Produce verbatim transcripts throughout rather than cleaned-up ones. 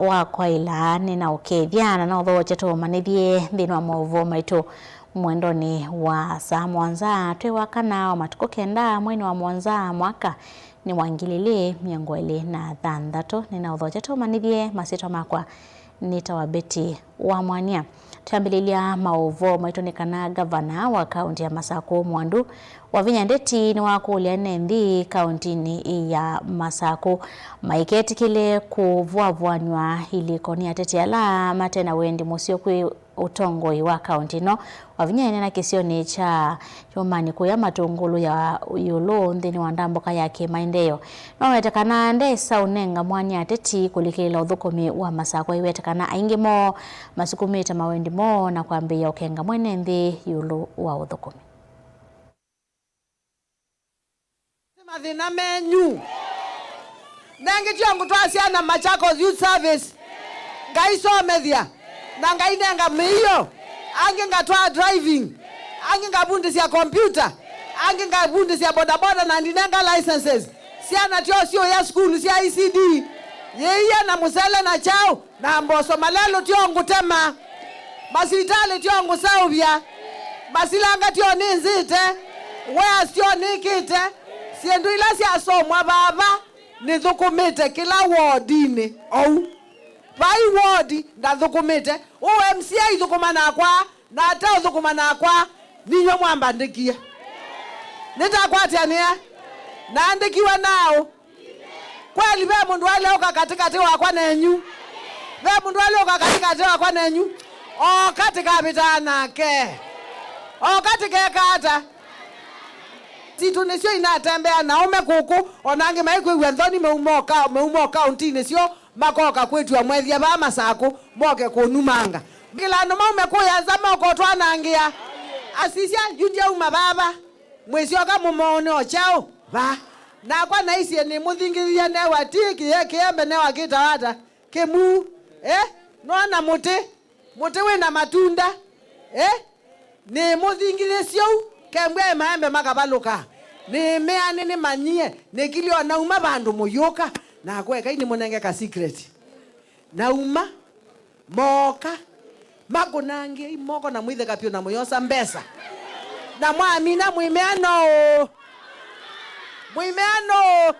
Wa kwaĩla nĩnaũkethya na naũthokya tũũmanĩthye nthĩnĩ wa maũvoo maitũ mwendonĩ wa saa mũonza twĩ wa kana wa matukũ kenda mweinĩ wa mũonza mwaka nĩ wa ngili ilĩ mĩongo ĩlĩ na thanthatũ. Nĩnaũthokya tũũmanĩthye, masyĩtwa makwa nĩtawa Betty wa Mwania. Twambĩlĩlya maũvoo maitũ nĩ kana ngavana wa kaũntĩ ya Masakũ Mwandu Wavinya Ndeti nĩwakũlya ene nthĩ kaũntĩnĩ ya Masakũ maiketĩkĩle kũvũavũanw'a ilĩko nĩ ateti ala mate na wendi mũseo kwĩ ũtongoi wa kaũntĩ ĩno. Wavinya eneena kĩsionĩ kya kyũmanĩ kũya Matũngũlũ ya ĩũlũ nthĩnĩ wa ndambũka ya kĩmaendeeo. Nowete kana ndesa ũnenga mwanya ateti kũlikĩlĩla ũthũkũmi wa Masakũ. Aiwete kana aingĩ moo masukumĩte mawendi moo na kwambĩĩa ũkenga mwene nthĩ ĩũlũ wa ũthũkũmi. Nĩ mathĩna menyu. Nengĩ tyo ngũtwaa syana Machakos Youth Service, ngaisomethya na ngainenga mĩio, angĩ ngatwaa driving, angĩ ngavundĩsya kompyuta, angĩ ngavundĩsya bodaboda na ndinenga licenses. Syana tyo siũya sukulu sya E C D, yĩia na mũsele na kyaũ, na mboso. Malelũ tyo ngũtema, masivitalĩ tyo ngũseũvya, masilanga tyo nĩnzĩte, wares tyo nĩkĩte. Syĩndũ ila syasomwa vava nĩthũkũmĩte kĩla wodinĩ ou. Vai wodi ndathũkũmĩte. Ũũ M C A ithũkũma nakwa, na ate ũthũkũma nakwa, ninywe mwambandĩkie. Nĩtakwatyanĩa, naandĩkiwe naũ? Kweli ve mũndũ waĩle ũka katĩkatĩ wakwa nenyu? Ve mũndũ waĩle ũka katĩkatĩ wakwa nenyu? Oka tĩkavĩtaa nake. Oka tĩkeka ata? Sitũ nĩsyo inatembea na ũme kũkũ, o na angĩ maikwĩw'a nthoni meuma ũka-, meuma ũkaũntinĩ syo, makoka kwĩtw'a mwethya vaa Masakũ, moke kũnumanga. Kĩla andũ maume kũya nza mokotwanangĩa. Asisya, yu ndyauma vava. Mwĩsyoka mũmoone o kyaũ va? Nakwa naisye nĩmũthingithya newa ti kĩe kĩembe newa kĩtawa ata? Kĩmuu. Eh? Nona mũtĩ. Mũtĩ wĩ na matunda. Eh? Nĩmũthingithĩsye ũu, kembwa ĩ maembe makavalũka. Nĩmea nĩnĩmanyie, nĩkilyo nauma vandũ mũyũka. Nakwa ekai nĩmũnenge ka secret. Nauma, mooka, makũnangĩai moko na mwĩtheka vyũ na mũyosa mbesa. Na mwamina mwĩmea no ũ? Mwĩmea no ũ?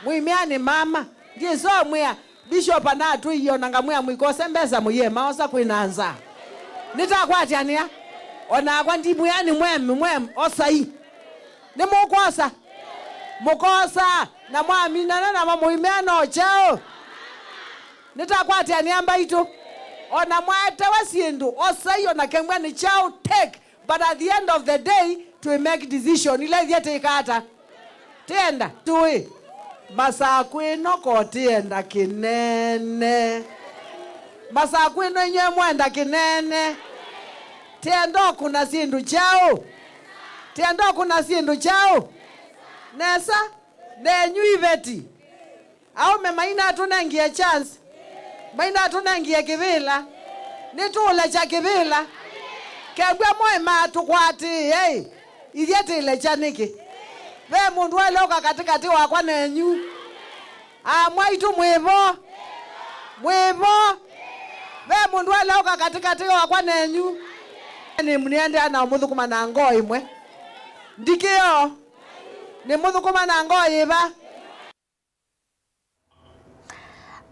Mwĩmea nĩ mama. Ndyĩsomwĩa, Bishop anatwĩie ona ngamwĩa mũikose mbesa mũyĩe maosa kwĩna nzaa. Nĩtakwatyanĩa. Onakwa ndimwĩa nĩ mwemi, mwemi, osai. Nĩmũkwosa? Mũkosa, na mwaminana namo mũimea no kyaũ? Nĩtakwatyanĩa mbaitũ. Ona mwaetewa syĩndũ, osai ona kemwa nĩ kyaũ, take. But at the end of the day, twi make decision ila ithyĩ tĩka ata? Tĩenda. Tũĩ. Masakũ ĩno ko tĩenda kĩnene. Masakũ ĩno inywe mwenda kĩnene. Tĩenda ũkũna syĩndũ kyaũ? Tĩenda ũkũna syĩndũ kyaũ? Nesa, nenyu iveti. Aũme mainatũnengie chance, mainatũnengie kĩvĩla. Nĩtũũlekya kĩvĩla. Kembwa moĩ matũkwatĩĩei, ithyĩ tĩlekya nĩkĩ? Ve mũndũ waĩle ũka katĩkatĩ wakwa nenyu? Amwaitũ mwĩvo? Mwĩvo? Ve mũndũ waĩle ũka katĩkatĩ wakwa nenyu? Nĩ, nĩendeea na ũmũthũkũma na ngoo ĩmwe. Ndikĩo. Nĩmũthũkũma na ngoo yĩva?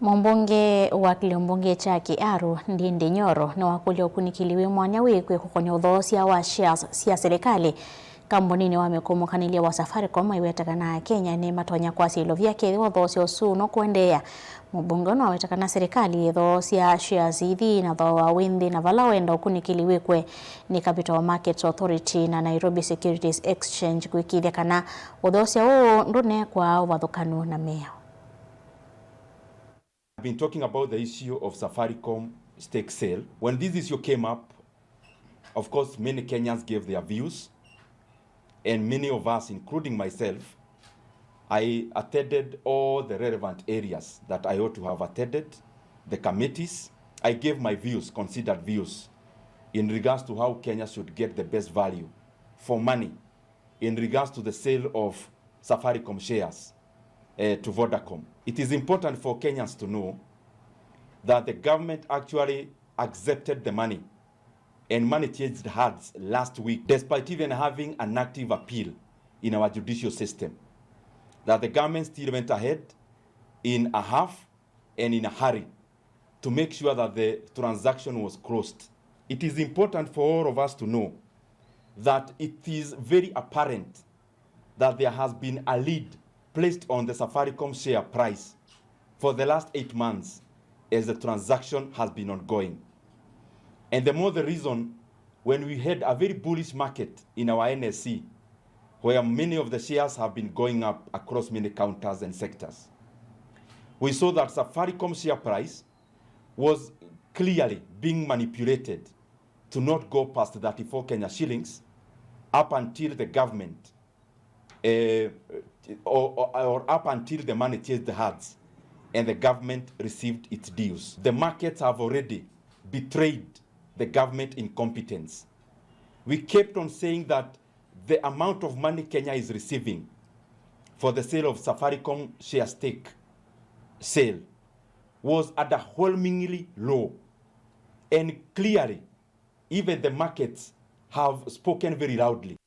Mũmbunge wa kĩlĩo mbunge kya Kiharu, Ndindi Nyoro, nĩwakũlya ũkunĩkĩli wĩ mwanya wĩkw'e kũkony'a ũthoosya wa shares sya silikalĩ kambuninĩ wa mĩkũmũkanĩlye wa Safaricom, aiweta kana Akenya nĩmatonya kwasya ilovia kethĩwa ũthoosya ũsu nũkũendeea. Mũmbunge ũũ nĩwaweta kana silikalĩ ĩthoosya shares ithi na thooa wĩ nthĩ, na vala wenda ũkunĩkĩli wĩkw'e nĩ Capital Markets Authority na Nairobi Securities Exchange kwĩkĩĩthya kana ũthoosya ũũ ndũnekwa ũvathũkanu na mĩao. I've been talking about the issue of Safaricom stake sale. When this issue came up, of course, many Kenyans gave their views, and many of us, including myself, I attended all the relevant areas that I ought to have attended, the committees. I gave my views, considered views, in regards to how Kenya should get the best value for money in regards to the sale of Safaricom shares, eh, to Vodacom. It is important for Kenyans to know that the government actually accepted the money and money changed hands last week, despite even having an active appeal in our judicial system, that the government still went ahead in a huff and in a hurry to make sure that the transaction was closed. It is important for all of us to know that it is very apparent that there has been a lid placed on the Safaricom share price for the last eight months as the transaction has been ongoing. And the more the reason, when we had a very bullish market in our N S E, where many of the shares have been going up across many counters and sectors, we saw that Safaricom share price was clearly being manipulated to not go past thirty-four Kenya shillings up until the government, eh, or, or, or up until the money changed hands and the government received its dues. The markets have already betrayed the government incompetence. We kept on saying that the amount of money Kenya is receiving for the sale of Safaricom share stake sale was underwhelmingly low. And clearly, even the markets have spoken very loudly.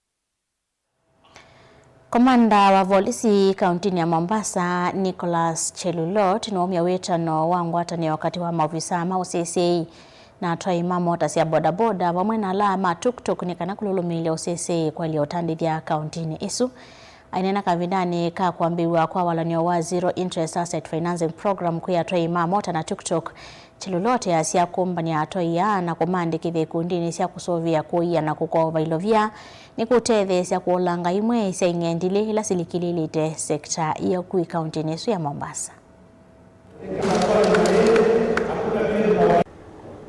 Komanda wa volisi kauntinĩ ya Mombasa, Nicholas Chelulot, nĩwaumya wĩtano wa ngwatanĩo katĩ wa maovisaa ma ũsĩsĩi na atwai ma mota sya bodaboda vamwe na ala ma tuktuk nĩ kana kũlũlũmĩĩlya ũsĩsĩi kwaĩlya ũtandĩthya kauntinĩ ĩsu. Aineena kavindanĩ ka kwambĩĩw'a kwa walany'o wa Zero Interest Asset Financing Program kwĩ atwai ma mota na tuktuk, Chelulot easya kũmbany'a atwai aa na kũmaandĩkĩthya ikundinĩ sya kũsũvĩa kũia na kũkova ilovia nĩkũtetheesya kũolanga imwe sya ing'endilĩ ila silikĩlĩĩlĩte sekita ya ũkui kauntinĩ ĩsu ya Mombasa.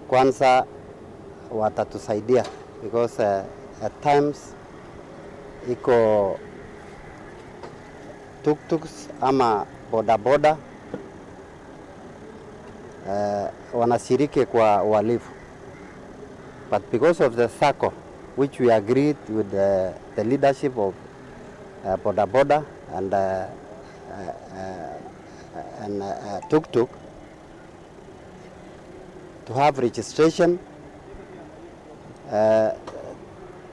Kwanza watatusaidia because, eh, at times iko tuktuks ama bodaboda, eh, wanashiriki kwa uhalifu. But because of the sacco which we agreed with the, the leadership of, uh, bodaboda and, uh, uh, uh, and, uh, uh, tuktuk to have registration, uh,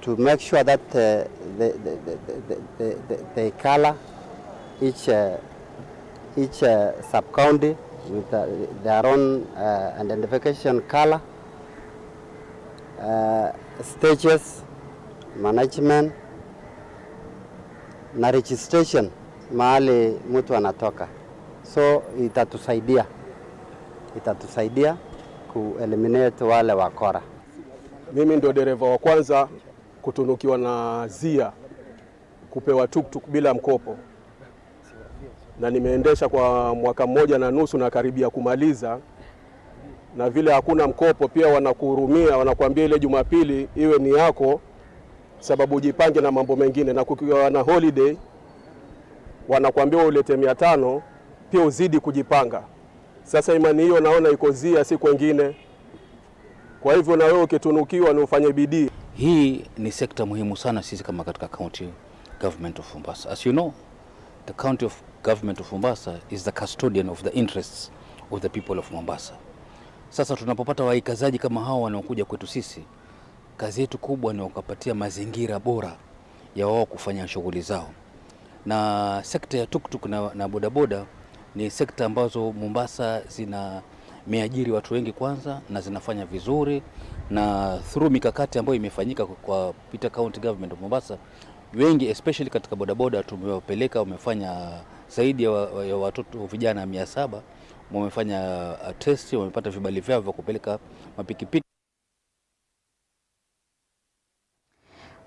to make sure that, uh, they, they, they, they, they, they, they color each, uh, each, uh, sub-county with, uh, their own, uh, identification color, uh, stages, management, na registration mahali mtu anatoka. So itatusaidia, itatusaidia ku-eliminate wale wakora. Mimi ndio dereva wa kwanza kutunukiwa na ZIA, kupewa tuktuk bila mkopo, na nimeendesha kwa mwaka mmoja na nusu na karibia kumaliza, na vile hakuna mkopo pia wanakuhurumia, wanakuambia ile Jumapili iwe ni yako, sababu ujipange na mambo mengine, na kukiwa na holiday wanakuambia ulete mia tano pia uzidi kujipanga. Sasa imani hiyo naona iko ZIA, si kwengine. Kwa hivyo na wewe ukitunukiwa ni ufanye bidii. Hii ni sekta muhimu sana sisi kama katika County Government of Mombasa. As you know, the County of Government of Mombasa is the custodian of the interests of the people of Mombasa. Sasa tunapopata waikazaji kama hawa wanaokuja kwetu sisi, kazi yetu kubwa ni kuwapatia mazingira bora ya wao kufanya shughuli zao. Na sekta ya tuktuk na, na bodaboda ni sekta ambazo Mombasa zimeajiri watu wengi kwanza na zinafanya vizuri, na through mikakati ambayo imefanyika kwa Peter County Government of Mombasa, wengi especially katika bodaboda tumewapeleka, wamefanya zaidi ya, wa, ya watoto vijana mia saba wamefanya, uh, test, wamepata vibali vyao vya kupeleka mapikipiki.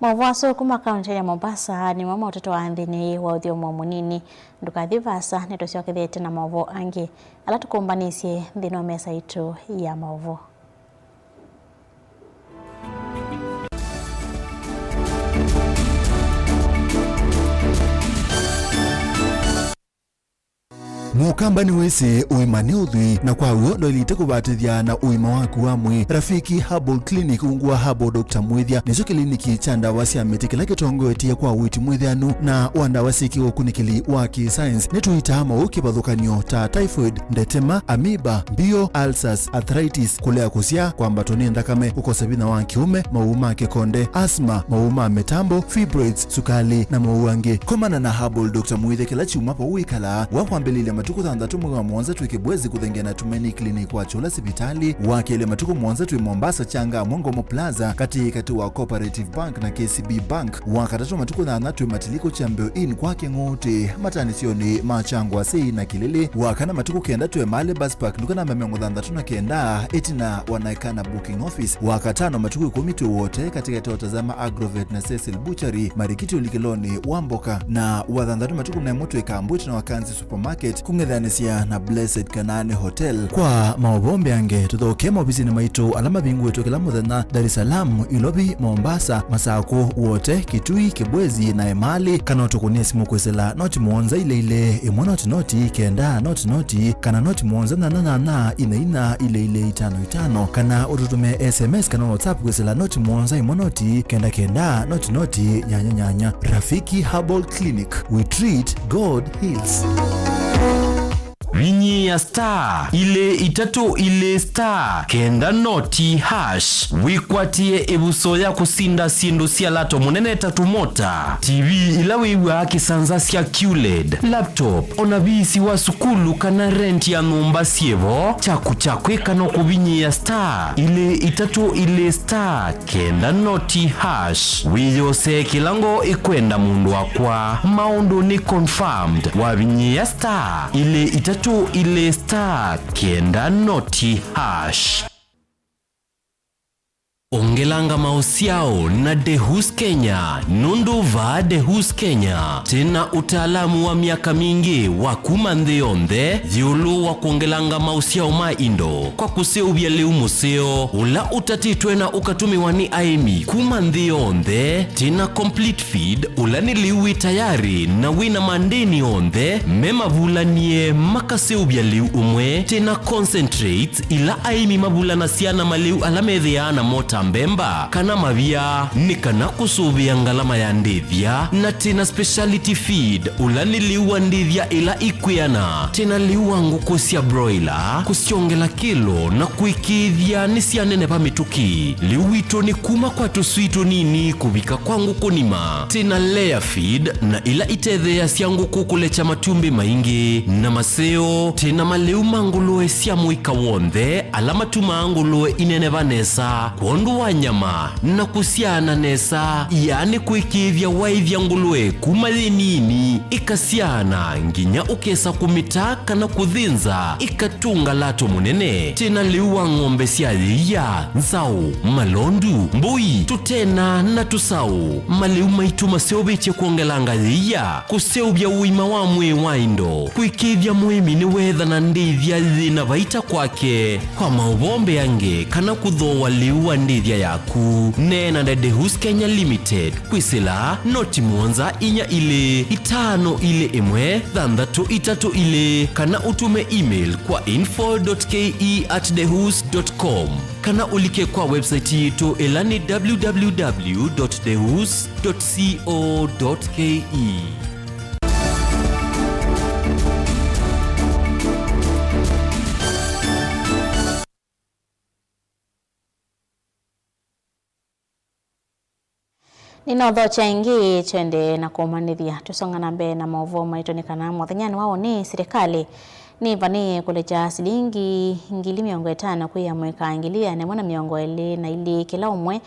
Maũvoo asu kuma kaunti ya Mombasa nĩmo ma ũteti wa nthĩnĩ wa ũthyomo mũnini. Ndũkathi vaasa, nĩtũsyokethete na maũvoo angĩ ala tũkũmbanĩsye nthĩnĩ wa mesa itũ ya maũvoo. Mũkamba nĩwĩsĩ ũima nĩ ũthwii, na kwa w'o ndwaĩlĩte kũvatĩthya na ũima waku wa mwĩĩ. Rafiki Herbal Clinic ungu wa Herbal Doctor Mwĩthya nĩkyo kĩliniki kya ndawa sya mĩtĩ kĩla kĩtongoetye kwa ũiiti mwĩthĩanu na wa ndawa syĩ kĩũkunĩkĩli wa kĩ-science. Nĩtũitaa maũũ kĩvathũkany'o ta typhoid, ndetema, amoeba, mbio, ulcers, arthritis, kũlea kũsyaa, kwambatwa nĩ nthakame, kũkosa vinya wa kĩũme, maũũ ma kĩkonde, asthma, maũũ ma mĩtambo, fibroids, sukalĩ, na maũũ angĩ. Komana na Herbal Doctor Mwĩthya kĩla kyumwa vau wĩkalaa. Wa kwambĩlĩlya matukũ thanthatũ mwei wa mũonza twĩ Kibwezi kũthengea na Tumaini Clinic wa Chula sivitalĩ. Wa kelĩ matukũ mũonza twĩ Mombasa, Changamwe, Ngomo Plaza, katĩ katĩ wa Cooperative Bank na K C B Bank. Wa katatũ matukũ nyanya twĩ Matiliko Champion Inn kwa Kĩng'ũtĩ, mataanĩsyonĩ ma Kyangwasĩ na Kĩlĩlĩ. Wa kana matukũ kenda twĩ Emali Bus Park, nduka namba mĩongo thanthatũ na kenda, ĩtina wa Naikana Booking Office. Wa katano matukũ ĩkũmi twĩ Wote, katĩkatĩ wa Tazama Agrovet na Cecil Butchery, Marikiti ũlikĩlonĩ wa mboka. Na wa thanthatũ matukũ na ĩmwe twĩ Kambu, ĩtina wa Kanzi Supermarket, kũng'ethanĩsya na Blessed Kanaani Hotel. Kwa maũvoo mbeange, tũthokee maovisinĩ maitũ ala mavingũĩtwe kĩla mũthenya, Dar es Salaam, Ilovi, Mombasa, Masakũ, Wote, Kitui, Kibwezi, na Emali, kana ũtũkũnĩe simũ kwĩsĩla noti mũonza ilĩ ilĩ, ĩmwe noti noti, kenda noti noti, kana noti mũonza nyanya nyanya, inya inya, ilĩ ilĩ itano itano, kana ũtũtũmĩe S M S kana WhatsApp kwĩsĩla noti mũonza ĩmwe noti, kenda kenda, noti noti, nyanya nyanya. Rafiki Herbal Clinic, we treat, God heals. Vinyĩĩa star ilĩ itatũ ilĩ star kenda noti hash wĩkwatĩe ĩvuso ya kũsinda syĩndũ sya lato mũnene ta tũmota, T V ila wĩw'aa kĩsanza sya Q led, laptop, o na viisi wa sukulu kana rent ya nyũmba syĩ vo. Kyaku kya kwĩka no kũvinyĩĩa star ilĩ itatũ ilĩ star kenda noti hash. Wĩyosee kĩla ngoo ĩkwenda mũndũ wakwa. Maũndũ nĩ confirmed. Wavinyĩĩa star ilĩ itatũ ilĩ star kenda noti hash. Ongelanga maũsyao na Dehus Kenya, nũndũ vaa Dehus Kenya twĩ na ũtaalamu wa myaka mingĩ wa kuma nthĩ yonthe ĩũlũ wa kwongelanga maũsyao ma indo kwa kũseũvya lĩu mũseo ũla ũtatĩtwe na ũkatũmĩwa nĩ aĩmi kuma nthĩ yonthe. Twĩ na complete feed, ũla nĩ lĩu wĩ tayarĩ na wĩ na mandĩni onthe me mavulanie makaseũvya lĩu ũmwe. Twĩ na concentrates, ila aĩmi mavulanasya na malĩu ala methĩaa namo ta mbemba kana mavia, nĩ kana kũsũvĩa ngalama ya ndĩthya. Na twĩ na speciality feed, ũla nĩ lĩu wa ndĩthya ila ikwĩana. Twĩ na lĩu wa ngũkũ sya broiler, kũsyongela kĩlo na kũĩkĩĩthya nĩsyaneneva mĩtũkĩ. Lĩu witũ nĩ kuma kwa tũswii tũnini kũvika kwa ngũkũ nima. Twĩ na layer feed na ila itetheeasya ngũkũ kũlekya matumbĩ maingĩ. Na maseo, twĩ na malĩu ma ngũlũe sya mũika w'onthe ala matumaa ngũlũe ineneva nesa kwondũ wa nyama na kũsyaana nesa, yaani kũĩkĩĩthya waĩthya ngũlũe kuma yĩ nini ĩkasyaana nginya ũkesa kũmĩta kana kũthĩnza ĩkatũnga lato mũnene. Twĩ na lĩu wa ng'ombe sya yĩia, nzaũ, malondu, mbũi, tũtena na tũsaũ. Malĩu maitũ maseũvĩtye kwongelanga yĩia, kũseũvya ũima wa mwĩĩ wa indo, kũĩkĩĩthya mũĩmi nĩweethana ndĩthya yĩ na vaita kwake. Kwa maũvoo mbeange kana kũthooa lĩu wa ndĩthya yaku, neena na Dehus Kenya Limited kwĩsĩla noti mũonza inya ilĩ itano ilĩ ĩmwe thanthatũ itatũ ilĩ, kana ũtũme email kwa info dot K E at dehus dot com, kana ũlike kwa website yitũ ĩla nĩ W W W dot dehus dot co dot K E. Nĩnothokya ĩngĩ twendee na kũmanyĩthya. Tũsonga na mbee na maũvoo maitũ nĩ kana mũthenyanĩ wa ũnĩ, silikalĩ nĩvanĩĩe kũlekya silingi ngili mĩongo ĩtano kwĩ amũika ngili ĩana ĩmwe na mĩongo ĩlĩ na ilĩ kĩla ũmwe,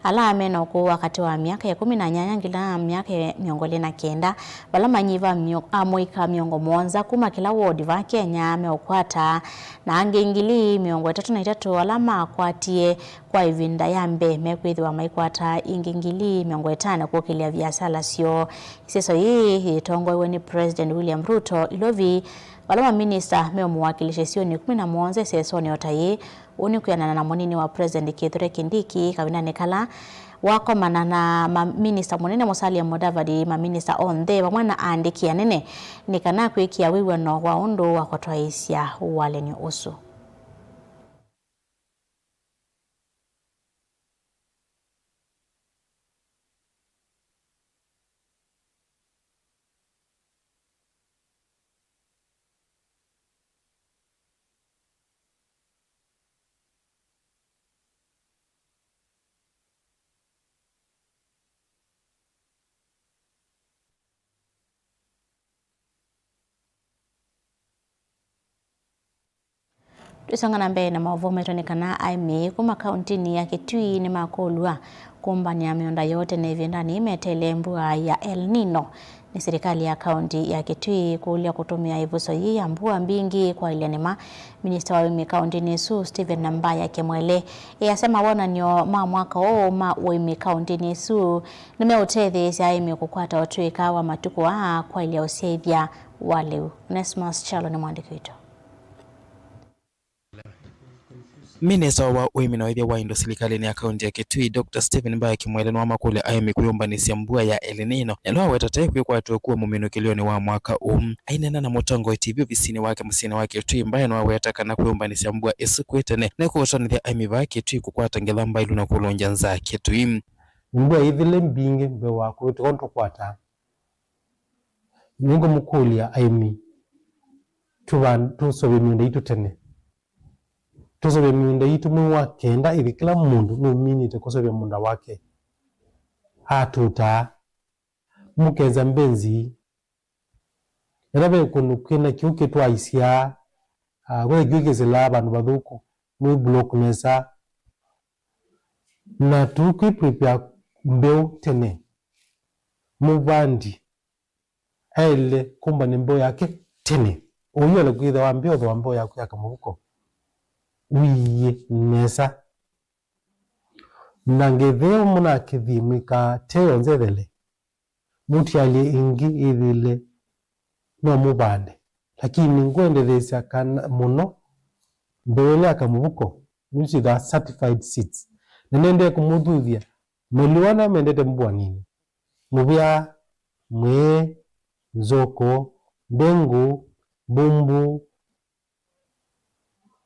ala me na ũkũũ wa katĩ wa myaka ĩkũmi na nyanya nginya myaka mĩongo ĩlĩ na kenda, vala manyiva myo-, amũika mĩongo mũonza kuma kĩla wodi vaa Kenya meũkwata, na angĩ ngili mĩongo ĩtatũ na itatũ ala makwatie kwa ĩvinda ya mbee mekwĩthĩwa maikwata ĩngĩ ngili mĩongo ĩtano kũkĩlya viasala syoo. Ĩseso yĩĩ yĩtongoew'e nĩ President William Ruto Ilovi vala maminista meũmũwakĩlĩsya isionĩ ĩkũmi na mũonza ĩsesonĩ o ta yĩĩ. Ũu nĩ kwĩanana na mũnini wa President Kithure Kindiki kavindanĩ kala wakomana na ma-, minista mũnene Musalia Mudavadi, maminista onthe vamwe na aandĩki anene nĩ kana kwĩkĩa wĩw'ano wa ũndũ wa kũtwaĩĩsya ũalan'yo ũsu. Tũisonga na mbee na maũvoo maitũ nĩ kana aĩmi kuma kauntinĩ ya Kitui nĩmakũlw'a kũmbany'a mĩũnda yoo tene ĩvindanĩ meteele mbua ya El Nino. Nĩ silikalĩ ya kaunti ya Kitui kũlya kũtũmĩa ĩvuso yĩĩ ya mbua mbingĩ kwaĩlya nĩma. Minista wa ũĩmi kauntinĩ ĩsu, Stephen Mbaya Kimwele, easya mawonany'o ma mwaka ũũ ma ũĩmi kauntinĩ ĩsu nĩmeũtetheesya aĩmi kũkwata ũtũĩka wa matukũ aa kwaĩlya ũsyaĩthya wa lĩu. Onesmus Kyalo nĩ mwandĩki witũ. Minista wa ũĩmi na ũĩthya wa indo silikalĩnĩ ya kaunti ya Kitui, Doctor Stephen Mbaya Kimwele, nĩwamakũlya aĩmi kwĩyũmbanĩsya mbua ya El Nino, na ĩla waweta ta ĩkwĩkwatw'a kũa mũminũkĩlĩonĩ wa mwaka ũũ. Aineena na Mũtongoi T V ovisinĩ wake mũsyĩnĩ wa Kitui, Mbaya nĩwaweta kana kwĩyũmbanĩsya mbua ĩsu kwĩ tene nĩkũũtonyethya aĩmi vaa Kitui kũkwata ngetha mbailu na kũlũngya nzaa Kitui. Mbua ithile mbingĩ mbee wa kũvĩtũka ũndũ tũkwataa. Nĩngũmũkũlya aĩmi tũvan-, tũseũvye mĩũnda yitũ tene. Tũseũvye mĩũnda yitũ mwei wa kenda ĩthi kĩla mũndũ nũminĩte kũseũvya mũũnda wake. Atũtaa. Mũkesa mbenzi. Ĩla ve kũndũ kwĩna kĩu kĩtwaisya, ah, kwĩna kĩu kĩsĩlaa vandũ vathũku, mwĩ block nesa. Na tũkwĩ prepare mbeũ tene. Mũvandi aĩle kũmbany'a mbeũ yake tene. Ũyole kwĩthĩwa mbee ũthooa mbeũ yaku ya kamũvuko, ũilyĩ nesa. Na ngetha ĩyo mũnakĩthie mwĩkaa te yo nzethele, mũtialye ĩngĩ ĩthĩle no mũvande. Lakini ngwendetheesya kana mũno mbeũ ĩla ya kamũvuko, nĩsyĩthaa certified seeds. Na nendee kũmũthuthya, maliwa ala mendete mbua nini. Mũvea, mwĩĩ, nzoko, ndengũ, mbumbu,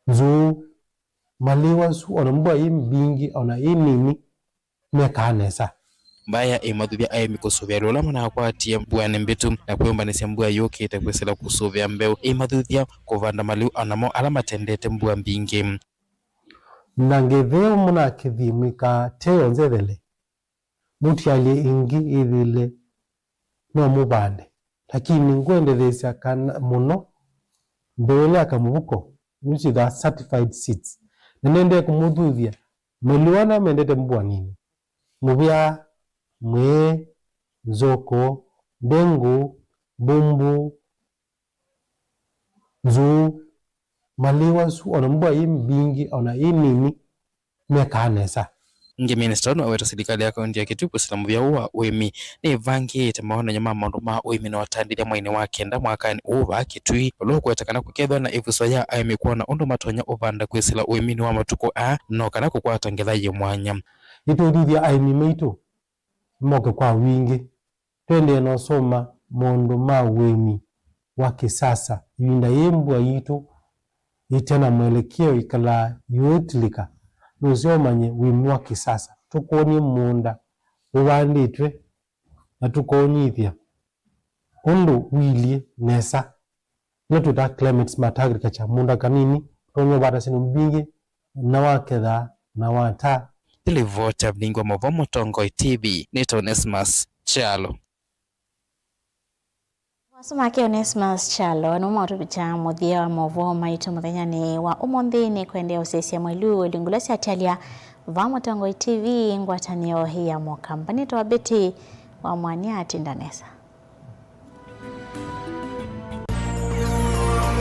nzũũ, maliwa asu, ona mbua yĩ mbingĩ, ona yĩ nini, mekaa nesa. Mbaya ĩmathuthya aĩmi kũsũvĩa lũla manakwatie mbuanĩ mbĩtu na kwĩyũmbanĩsya mbua yũkĩte kwĩsĩla kũsũvĩa mbeũ. Ĩmathuthya kũvanda maliu onamo ala matendete mbua mbingĩ. Na ngetha ĩyo mũnakĩthie mwĩkaa te yo nzethele, mũtialye ĩngĩ ĩthĩle no mũvande. Lakini ngwendetheesya kana mũno mbeũ ĩla ya kamũvuko, nĩsyĩthaa certified seeds. Na nendee kũmũthuthya, maliwa ala mendete mbua nini. Mũvea, mwĩĩ, nzoko, ndengũ, mbumbu, nzũũ, maliwa asu, ona mbua yĩ mbingĩ, ona yĩ nini, mekaa nesa. Ĩngĩ, minista ũũ nĩwaweta silikalĩ ya kaunti ya Kitui kwĩsĩla mũvĩa ũũ wa ũĩmi nĩĩvangĩĩte mawonany'o ma maũndũ ma ũĩmi na ũtandĩthya mweinĩ wa kenda mwakanĩ ũũ vaa Kitui, ũla ũkũweta kana kũkethĩwa na ĩvuso ya aĩmi kwona ũndũ matonya ũvanda kwĩsĩla ũĩminĩ wa matukũ aa, no kana kũkwata ngetha yĩ mwanya. Nĩtũũthuthya aĩmi maitũ moke kwa wingĩ. Tũendee na ũsoma maũndũ ma ũĩmi wa kĩsasa ĩvinda yĩĩ mbua yitũ ĩte na mwelekeo ĩkalaa yũĩtilĩka. Nũseo ũmanye ũĩmi wa kĩsasa tũkwony'e mũũnda ũvandĩtwe na tũkonyithya ũndũ ũilyĩ nesa. Ĩla twĩtaa climate smart agriculture, mũũnda kanini, ũtonya ũvata syĩndũ mbingĩ na waketha na wataa. Nĩ livoti ya Vilingi wa Maũvoo Mũtongoi T V, nĩtawa Onesmus Kyalo. Wasoma ke Onesmus Kyalo, nĩmo matũvikya mũthya wa maũvoo maitũ mũthenyanĩ wa ũmũnthĩ. Nĩ kũendeea ũsisya mwelu ĩlungu ila syatalya vaa Mũtongoi T V, ngwatanĩo ya Mũkamba. Nĩtawa Betty wa Mwania, tinda nesa.